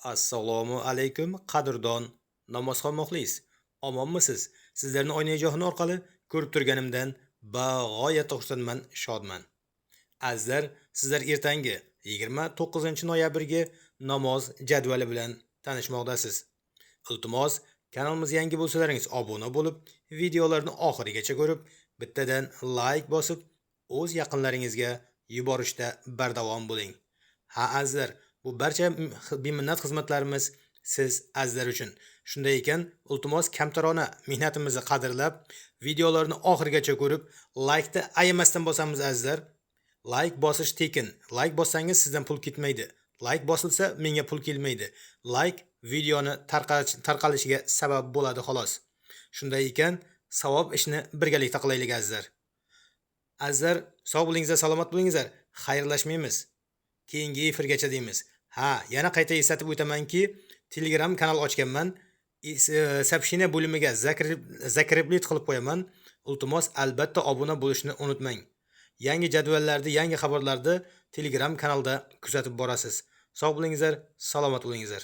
Assalomu alaykum, qadrdon namozxon muxlis. Omonmisiz? Sizlarni oynajahon orqali ko'rib turganimdan bag'oyatda xursandman, shodman. Azizlar, sizlar ertangi 29-noyabrgi namoz jadvali bilan tanishmoqdasiz. Iltimos, kanalimizga yangi bo'lsalaringiz obuna bo'lib, videolarni oxirigacha ko'rib, bittadan like bosib, o'z yaqinlaringizga yuborishda bardavom bo'ling. Ha, azizlar, bu barcha beminnat xizmatlarimiz siz azizlar uchun. Shunday ekan, iltimos, kamtarona mehnatimizni qadrlab, videolarni oxirigacha ko'rib, laykni ayamasdan bosamiz, azizlar. Layk bosish tekin. Layk bossangiz, sizdan pul ketmaydi. Layk bosilsa, menga pul kelmaydi. Layk videoni tarqalishiga sabab bo'ladi, xolos. Shunday ekan, savob ishni birgalikda qilaylik, azizlar. Azizlar, sog' bo'lingizlar, salomat bo'lingizlar. Xayrlashmaymiz. Keyingi efirgacha deymiz. Ha, yana qayta eslatib o'tamanki, Telegram kanal ochganman. Сообщение bo'limiga закреплить qilib qo'yaman. Iltimos, albatta obuna bo'lishni unutmang. Yangi jadvallarni, yangi xabarlarni Telegram kanalda kuzatib borasiz. Sog' bo'lingizlar, salomat bo'lingizlar.